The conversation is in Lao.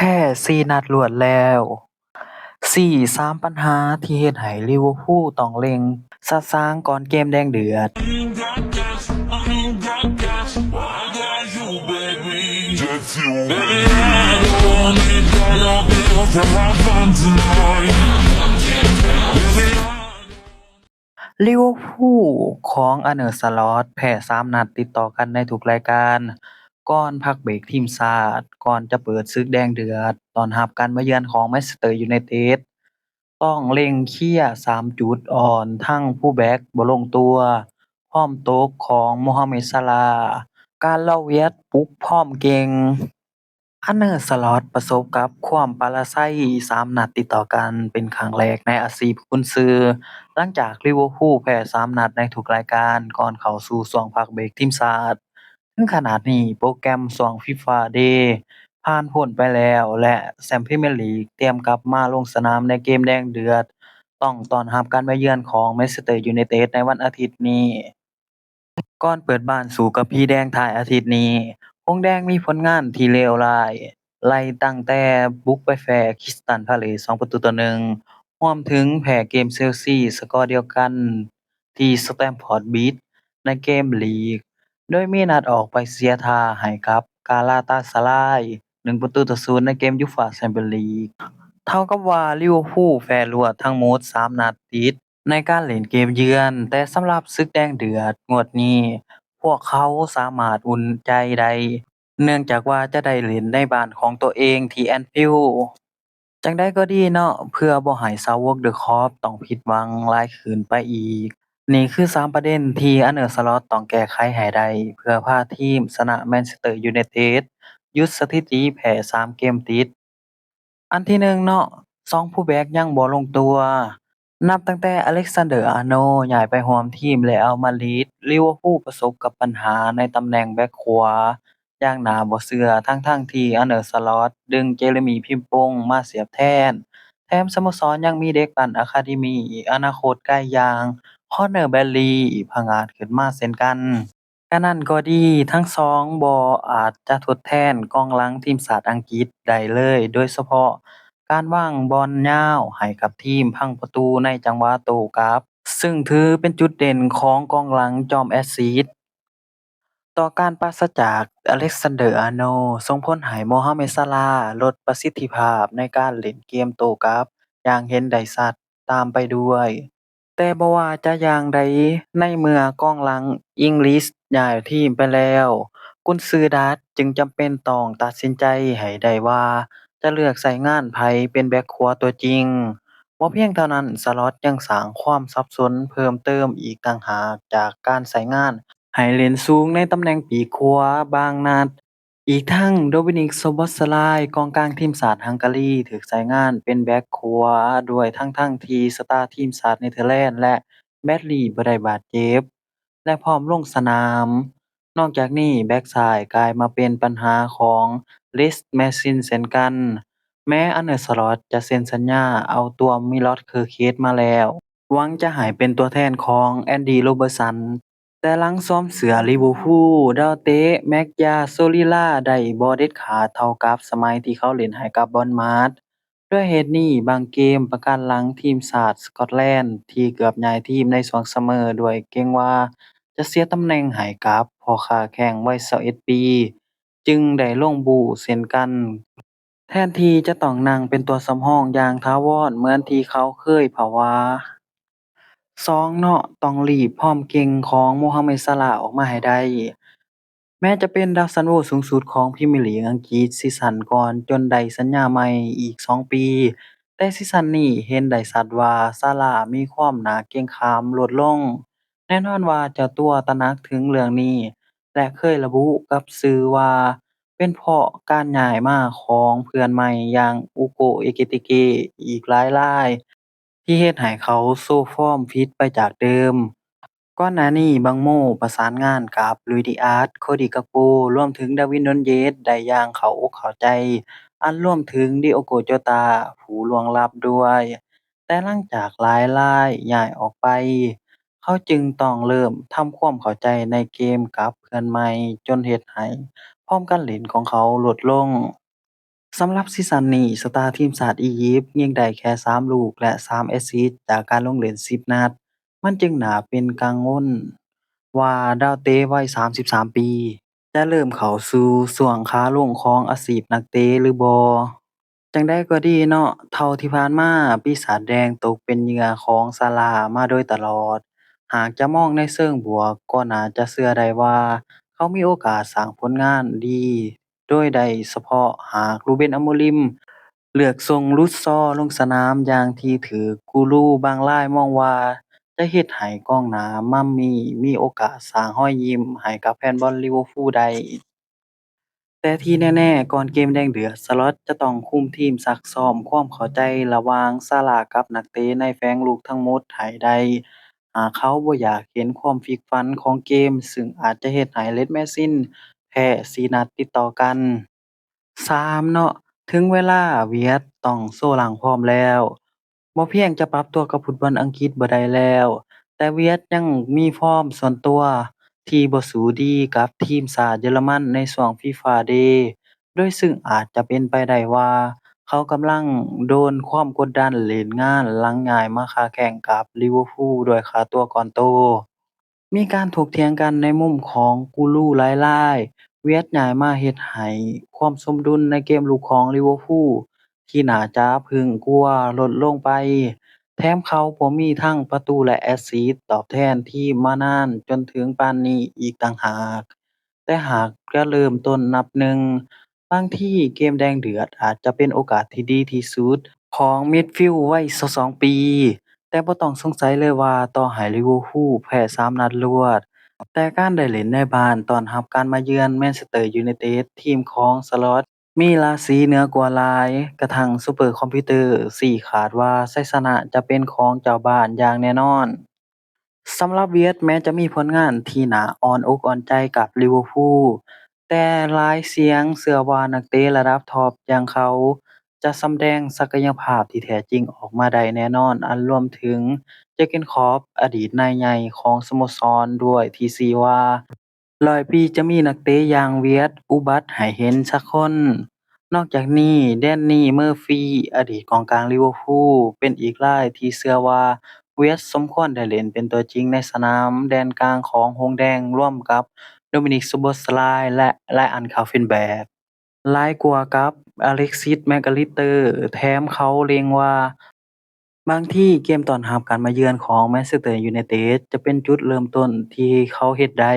ແພ້ສີ່ນັດລວດແລ້ວ. ສີ່ ສາມ ບັນຫາທີ່ເຮັດໃຫ້ລິເວີພູຕ້ອງເລັ່ງສະສາງກ່ອນເກມແດງເດືອດ. ລິເວີພູຂອງອາເນີ ສະລັອດ ແພ້ສາມນັດຕິດຕໍ່ກັນໃນທຸກລາຍການ ກ່ອນພັກເບຣກທີມຊາດ, ກ່ອນຈະເປີດສຶກແດງເດືອດ ຕ້ອນຮັບການມາເຢືອນຂອງແມນເຊສເຕີຢູໄນເຕັດ, ຕ້ອງເລັ່ງເຄຍສາມຈຸດອ່ອນທັງຟູແບັກບໍ່ລົງຕົວ ພ້ອມຕົກຂອງໂມຮາເມັດ ຊາລາ, ກາລາວຽດ ປຸກພ້ອມເກັ່ງ. ອາເນີ ສະລັອດ ປະສົບກັບຄວາມປະລາໄຊສາມນັດຕິດຕໍ່ກັນເປັນຄັ້ງແລກໃນອາຊີບກຸນຊື່ ຫຼັງຈາກລິເວີພູແພ້ສາມນັດໃນທຸກລາຍການກ່ອນເຂົ້າສູ່ຊ່ວງພັກເບຣກທີມຊາດ. ເຖິງຂະນາດນີ້ ໂປຣແກຣມຊ່ວງຟີຟາເດ ຜ່ານພົ້ນໄປແລ້ວ ແລະ ແຊ້ມພຣີເມຍລີກຕຽມກັບມາລົງສະໜາມໃນເກມແດງເດືອດ ຕ້ອງຕ້ອນຮັບການມາເຢືອນຂອງແມນເຊສເຕີຢູໄນເຕັດໃນວັນອາທິດນີ້. ກ່ອນເປີດບ້ານສູ້ກັບຜີແດງທ້າຍອາທິດນີ້, ຫົງແດງມີຜົນງານທີ່ເລວຮ້າຍ, ໄລ່ຕັ້ງແຕ່ບຸກໄປແພ້ຄຣິສຕັນພາເລສສອງປະຕູຕໍ່ໜຶ່ງ, ຮວມເຖິງແພ້ເກມເຊລຊີສະກໍດຽວກັນທີ່ສະແຕມຟອດບຣິດໃນເກມລີກ, ໂດຍມີນັດອອກໄປເສຍທ່າໃຫ້ກັບກາລາຕາສະລາຍໜຶ່ງປະຕູຕໍ່ສູນໃນເກມຢູຟາແຊັມປຽນລີກ. ເທົ່າກັບວ່າລິເວີພູແພ້ລວດທັງໝົດສາມນັດຕິດ ໃນການຫຼິ້ນເກມເຢືອນ, ແຕ່ສຳລັບສຶກແດງເດືອດງວດນີ້, ພວກເຂົາສາມາດອຸ່ນໃຈໄດ້ ເນື່ອງຈາກວ່າຈະໄດ້ຫຼິ້ນໃນບ້ານຂອງຕົວເອງທີ່ແອນຟິວ. ຈັ່ງໃດກໍດີເນາະ, ເພື່ອບໍ່ໃຫ້ຊາວວອກເດີຄອບຕ້ອງຜິດຫວັງຫຼາຍຂຶ້ນໄປອີກ, ນີ້ຄືສາມປະເດັນທີ່ອາເນີ ສະລັອດ ຕ້ອງແກ້ໄຂໃຫ້ໄດ້ ເພື່ອພາທີມຊະນະແມນເຊສເຕີຢູໄນເຕັດ, ຢຸດສະຖິຕິແພ້ສາມເກມຕິດ. ອັນທີໜຶ່ງເນາະ, ສອງ ຜູ້ແບກຍັງບໍ່ລົງຕົວ. ນັບຕັ້ງແຕ່ອາເລັກຊານເດີ ອາໂນ ຍ້າຍໄປຮ່ວມທີມເຣອັລມາດຣິດ, ລິເວີພູປະສົບກັບບັນຫາໃນຕຳແໜ່ງແບັກຂວາຢ່າງໜ້າບໍ່ເຊື່ອ, ທັງໆທີ່ອາເນີ ສະລັອດ ດຶງເຈເຣມີ ພິມປົງ ມາສຽບແທນ. ແຖມສະໂມສອນຍັງມີເດັກປັ້ນອາຄາເດມີອະນາຄົດໄກຢ່າງ ຄອນເນີ ແບຣດລີ ຜະຫງາດຂຶ້ນມາເຊັ່ນກັນ. ກະນັ້ນກໍດີ, ທັງສອງບໍ່ອາດຈະທົດແທນກອງຫຼັງທີມຊາດອັງກິດໄດ້ເລີຍ, ໂດຍສະເພາະການວາງບອນຍາວໃຫ້ກັບທີມພັງປະຕູໃນຈັງຫວະໂຕ້ກັບ, ຊຶ່ງຖືເປັນຈຸດເດັ່ນຂອງກອງຫຼັງຈອມແອັດຊິດ. ຕໍ່ການປາສະຈາກອາເລັກຊານເດີ ອາໂນ ສົ່ງຜົນໃຫ້ໂມຮາເມັດ ຊາລາ ລົດປະສິດທິພາບໃນການຫຼິ້ນເກມໂຕ້ກັບຢ່າງເຫັນໄດ້ຊັດຕາມໄປດ້ວຍ. ແຕ່ບໍ່ວ່າຈະຢ່າງໃດ, ໃນເມື່ອກອງຫຼັງອິງລິສຍ້າຍທີມໄປແລ້ວ, ກຸນຊື່ດັດຈຶ່ງຈຳເປັນຕ້ອງຕັດສິນໃຈໃຫ້ໄດ້ວ່າຈະເລືອກໃຊ້ງານໃຜເປັນແບັກຂວາຕົວຈິງ. ບໍ່ພຽງເທົ່ານັ້ນ, ສະລັອດຍັງສ້າງຄວາມສັບສົນເພີ່ມເຕີມອີກຕ່າງຫາກຈາກການໃຊ້ງານໃຫ້ຫຼິ້ນສູງໃນຕຳແໜ່ງປີກຂວາບາງນັດ. ອີກທັງ ໂດມິນິກ ໂຊບອດສະລາຍ ກອງກາງທີມຊາດຮັງກາຣີ ຖືກໃຊ້ງານເປັນແບັກຂວາດ້ວຍ ທັງໆທີ່ສະຕາທີມຊາດເນເທີແລນ ແລະ ແບຣດລີ ບໍ່ໄດ້ບາດເຈັບ ແລະ ພ້ອມລົງສະໜາມ. ນອກຈາກນີ້, ແບັກຊ້າຍກາຍມາເປັນບັນຫາຂອງ ເລສ ແມຊິນ ເຊັ່ນກັນ, ແມ້ອາເນີ ສະລັອດ ຈະເຊັນສັນຍາເອົາຕົວ ມິລອດ ເຄີເຄດ ມາແລ້ວ, ຫວັງຈະໃຫ້ເປັນຕົວແທນຂອງ ແອນດີ ໂຣເບີດສັນ. ແຕ່ຫຼັງສວມເສື້ອລິເວີພູ, ດາວເຕະ ແມັກຢາໂຊລີລາ ໄດ້ບໍ່ເດັດຂາດເທົ່າກັບສະໄໝທີ່ເຂົາຫຼິ້ນໃຫ້ກັບບອນມາດ. ດ້ວຍເຫດນີ້, ບາງເກມປະກັນຫຼັງທີມຊາດສະກອດແລນ ທີ່ເກືອບຍ້າຍທີມໃນຊ່ວງຊັມເມີ ດ້ວຍເກງວ່າຈະເສຍຕຳແໜ່ງໃຫ້ກັບພໍ່ຄ້າແຂ້ງໄວຊາວເອັດປີ ຈຶ່ງໄດ້ລົງບູເຊັ່ນກັນ. ແທນທີ່ຈະຕ້ອງນັ່ງເປັນຕົວສຳຮອງຢ່າງຖາວອນເໝືອນທີ່ເຂົາເຄີຍພະວາ. ສອງເນາະ, ຕ້ອງລີບຟອມເກັ່ງຂອງໂມຮາເມັດ ຊາລາ ອອກມາໃຫ້ໄດ້. ແມ້ຈະເປັນດາວຊັນໂວສູງສຸດຂອງພຣີເມຍລີກອັງກິດຊີຊັນກ່ອນ ຈົນໄດ້ສັນຍາໃໝ່ອີກສອງປີ, ແຕ່ຊີຊັນນີ້ເຫັນໄດ້ຊັດວ່າ ຊາລາ ມີຄວາມໜ້າເກງຂາມລົດລົງ. ແນ່ນອນວ່າເຈົ້າຕົວຕະໜັກເຖິງເລື່ອງນີ້ ແລະ ເຄີຍລະບຸກັບສື່ວ່າ ເປັນເພາະການຍ້າຍມາຂອງເພື່ອນໃໝ່ຢ່າງ ອຸໂກະ ເອເກຕິເກະ ອີກຫຼາຍລາຍ ທີ່ເຮັດໃຫ້ເຂົາໂຊຟອມຜິດໄປຈາກເດີມ. ກ່ອນໜ້ານີ້ ບັງໂມປະສານງານກັບ ລຸຍ ດີອາດ, ໂຄດີ ກາກໂປ ລວມເຖິງ ດາວິນ ນູນເຢດ ໄດ້ຢ່າງເຂົ້າອົກເຂົ້າໃຈ, ອັນລວມເຖິງ ດີໂອໂກ ໂຈຕາ ຜູ້ລ່ວງລັບດ້ວຍ. ແຕ່ຫຼັງຈາກຫຼາຍລາຍຍ້າຍອອກໄປ, ເຂົາຈຶ່ງຕ້ອງເລີ່ມທຳຄວາມເຂົ້າໃຈໃນເກມກັບເພື່ອນໃໝ່, ຈົນເຮັດໃຫ້ຟອມການຫຼິ້ນຂອງເຂົາລົດລົງ. ສຳລັບຊີຊັນນີ້ ສະຕາທີມຊາດອີຢິບຍິງໄດ້ແຄ່ສາມລູກ ແລະ ສາມແອັດຊິດຈາກການລົງເລ່ນສິບນັດ. ມັນຈຶ່ງໜ້າເປັນກັງວົນວ່າດາວເຕະໄວສາມສິບສາມປີ ຈະເລີ່ມເຂົ້າສູ່ຊ່ວງຂາລົງຂອງອາຊີບນັກເຕະຫຼືບໍ່. ຈັ່ງໃດກໍດີເນາະ, ເທົ່າທີ່ຜ່ານມາ, ປີສາດແດງຕົກເປັນເຫຍື່ອຂອງຊາລາມາໂດຍຕະຫຼອດ. ຫາກຈະມອງໃນເຊີງບວກ, ກໍໜ້າຈະເຊື່ອໄດ້ວ່າເຂົາມີໂອກາດສ້າງຜົນງານດີ ໂດຍໄດ້ສະເພາະຫາກ ລູເບັນ ອາໂມລິມ ເລືອກສົ່ງ ລຸດຊໍ ລົງສະໜາມ ຢ່າງທີ່ຖືກກູຣູບາງລາຍມອງວ່າຈະເຮັດໃຫ້ກອງໜ້າ ມາມມີ ມີໂອກາດສ້າງຮອຍຍິ້ມໃຫ້ກັບແຟນບອນລິເວີພູໄດ້. ແຕ່ທີ່ແນ່ໆ, ກ່ອນເກມແດງເດືອດ, ສະລັອດຈະຕ້ອງຄຸມທີມ, ຊັກຊ້ອມຄວາມເຂົ້າໃຈລະຫວ່າງຊາລາກັບນັກເຕະໃນແຜງລຸກທັງໝົດໃຫ້ໄດ້. ຫາກເຂົາບໍ່ຢາກເຫັນຄວາມຟິກຟັນຂອງເກມ, ຊຶ່ງອາດຈະເຮັດໃຫ້ເຣດແມຊິນແພ້ສີ່ນັດຕິດຕໍ່ກັນ. ສາມເນາະ, ເຖິງເວລາວຽດຕ້ອງໂຊລ້າງຟອມແລ້ວ. ບໍ່ພຽງຈະປັບຕົວກັບຟຸດບອນອັງກິດບໍ່ໄດ້ແລ້ວ, ແຕ່ວຽດຍັງມີຟອມສ່ວນຕົວທີ່ບໍ່ສູ້ດີກັບທີມຊາດເຢຍລະມັນໃນຊ່ວງ FIFA Day, ໂດຍຊຶ່ງອາດຈະເປັນໄປໄດ້ວ່າເຂົາກຳລັງໂດນຄວາມກົດດັນເລ່ນງານຫຼັງຍ້າຍມາຄ້າແຂ່ງກັບລິເວີພູດ້ວຍຄ່າຕົວກ້ອນໂຕ. ມີການຖົກຖຽງກັນໃນມຸມຂອງກູຣູຫຼາຍລາຍ, ວຽດຍ້າຍມາເຮັດໃຫ້ຄວາມສົມດຸນໃນເກມລຸກຂອງລິເວີພູທີ່ໜ້າຈະເພິ່ງກົວລົດລົງໄປ, ແຖມເຂົາບໍ່ມີທັງປະຕູ ແລະ ແອັດຊິດຕອບແທນທີມມານານຈົນເຖິງປານນີ້ອີກຕ່າງຫາກ. ແຕ່ຫາກຈະເລີ່ມຕົ້ນນັບໜຶ່ງ, ບາງທີເກມແດງເດືອດອາດຈະເປັນໂອກາດທີ່ດີທີ່ສຸດຂອງມິດຟິວໄວຊາວສອງປີ, ແຕ່ບໍ່ຕ້ອງສົງໄສເລີຍວ່າຕໍ່ໃຫ້ລິເວີພູແພ້ສາມນັດລວດ, ແຕ່ການໄດ້ເລ່ນໃນບ້ານຕ້ອນຮັບການມາເຢືອນແມນເຊສເຕີຢູໄນເຕັດ, ທີມຂອງສະລັອດມີລາສີເໜືອກວ່າຫຼາຍ, ກະທັ່ງຊຸບເປີຄອມພິວເຕີຊີ້ຂາດວ່າໄຊຊະນະຈະເປັນຂອງເຈົ້າບ້ານຢ່າງແນ່ນອນ. ສຳລັບວຽດ, ແມ້ຈະມີຜົນງານທີ່ໜ້າອ່ອນອົກອ່ອນໃຈກັບລິເວີພູ, ແຕ່ຫຼາຍສຽງເຊື່ອວ່ານັກເຕະລະດັບທັອບຢ່າງເຂົາຈະສຳແດງສັກກະຍະພາບທີ່ແທ້ຈິງອອກມາໄດ້ແນ່ນອນ, ອັນລວມເຖິງເຈີເກັນຄຣອບ ອະດີດນາຍໃຫຍ່ຂອງສະໂມສອນດ້ວຍ, ທີ່ຊີ້ວ່າ ຮ້ອຍປີຈະມີນັກເຕະຢ່າງວຽດອຸບັດໃຫ້ເຫັນສັກຄົນ. ນອກຈາກນີ້, ແດນນີ ເມີຟີ ອະດີດກອງກາງລິເວີພູ ເປັນອີກລາຍທີ່ເຊື່ອວ່າວຽດສົມຄວນໄດ້ເລ່ນເປັນຕົວຈິງໃນສະໜາມແດນກາງຂອງຫົງແດງ, ລວມກັບໂດມິນິກ ໂຊໂບສລາຍ ແລະ ໄລອັນ ຄາວຟິນແບກ ຫຼາຍກວ່າກັບອາເລັກຊິສ ແມກກາລິສເຕີ, ແຖມເຂົາເລັງວ່າ ບາງທີເກມຕ້ອນຮັບການມາເຢືອນຂອງແມນເຊສເຕີຢູໄນເຕັດຈະເປັນຈຸດເລີ່ມຕົ້ນທີ່ເຂົາເຮັດໄດ້.